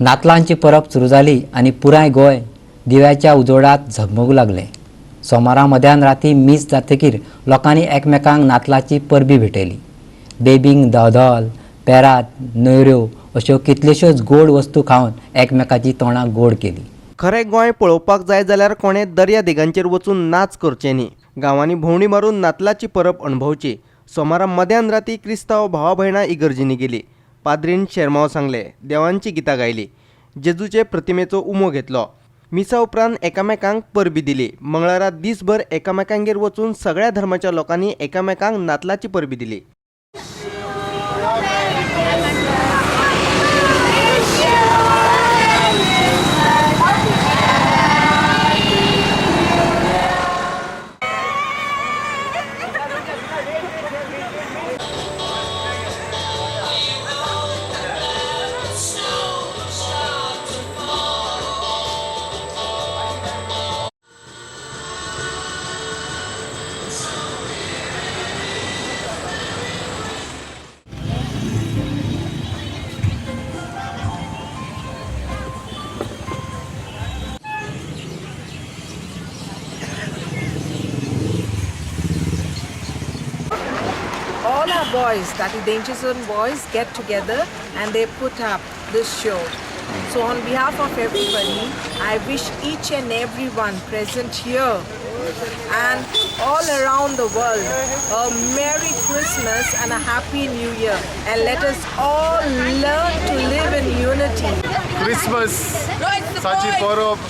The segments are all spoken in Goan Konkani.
नातलांची परब सुरू जाली आनी पुराय गोंय दिव्याच्या उजवाडात झगमगू लागलें. सोमारा मध्यान राती मीस जातकीर लोकांनी एकमेकांक नातलाची परबी भेटयली. बेबींग, दोदोल, पेरात, नेवऱ्यो अश्यो कितल्योश्योच गोड वस्तू खावन एकमेकाची तोंडां गोड केली. खरें गोंय पळोवपाक जाय जाल्यार कोणें दर्या देगांचेर वचून नाच करचें न्ही. गांवांनी भोंवडी मारून नातलाची परब अणभवची. सोमारा मध्यान राती क्रिस्तांव भावा भयणां इगर्जींनी गेली. पाद्रीन शेरमांव सांगले, देवांची गितां गायली, जेजूचे प्रतिमेचो उमो घेतलो. मिसा उपरांत एकामेकांक परबी दिली. मंगळारा दीसभर एकामेकांगेर वचून सगळ्या धर्माच्या लोकांनी एकामेकांक नातलाची परबी दिली. All our boys, that is Danger Zone boys, get together and they put up this show. So on behalf of everybody, I wish each and everyone present here and all around the world a Merry Christmas and a Happy New Year. And let us all learn to live in unity. Christmas साची परब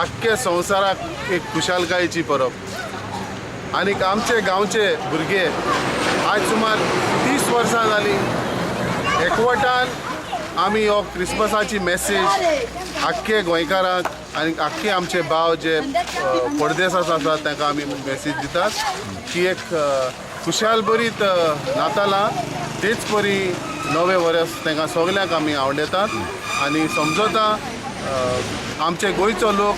आख्खे संवसाराक एक खुशालकायेची परब आनीक आमचे गांवचे भुरगे आज सुमार 30 वर्सां जालीं एकवटान आमी हो क्रिसमसाची मॅसेज आख्खे गोंयकारांक आनी आख्खे आमचे भाव जे परदेसांत आसात तांकां आमी मॅसेज दितात की एक खुशाल बरीत नातालां तेच परी नवें वर्स तांकां सगल्यांक आमी आवडटात आनी समजता आमचे गोंयचो लोक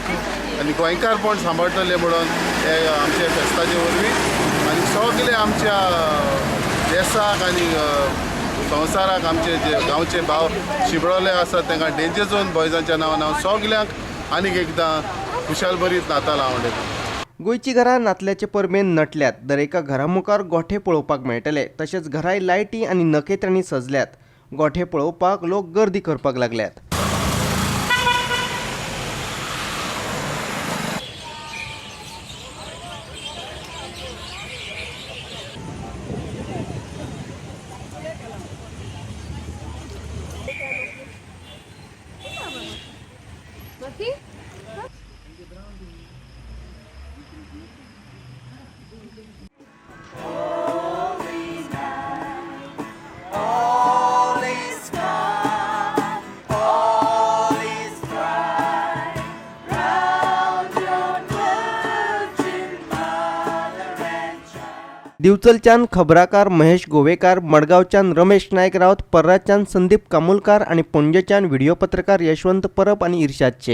आनी गोंयकारपण सांबाळटले म्हणून हे आमच्या फेस्ताचे वरवीं आनी सगळे आमच्या देसाक आनी संवसाराक आमचे जे गांवचे भाव शिंपडले आसात तांकां डेंजर झोन बॉयजांच्या नांवान हांव सगल्यांक आनीक एकदां खुशाल बरीत नातालां आवडटा. गोंयची घरां नातल्याचे परबेन नटल्यात. दरेका घरा मुखार गोठे पळोवपाक मेळटले. तशेंच घराय लायटी आनी नखेत्रांनी सजल्यात. गोठे पळोवपाक लोक गर्दी करपाक लागल्यात. दिवचलच्यान खबराकार महेश गोवेकार, मडगांवच्यान रमेश नायक रावत, पर्राच्यान संदीप कामुलकार आनी पणजेच्यान व्हिडिओ पत्रकार यशवंत परब आनी इर्शाद शेख.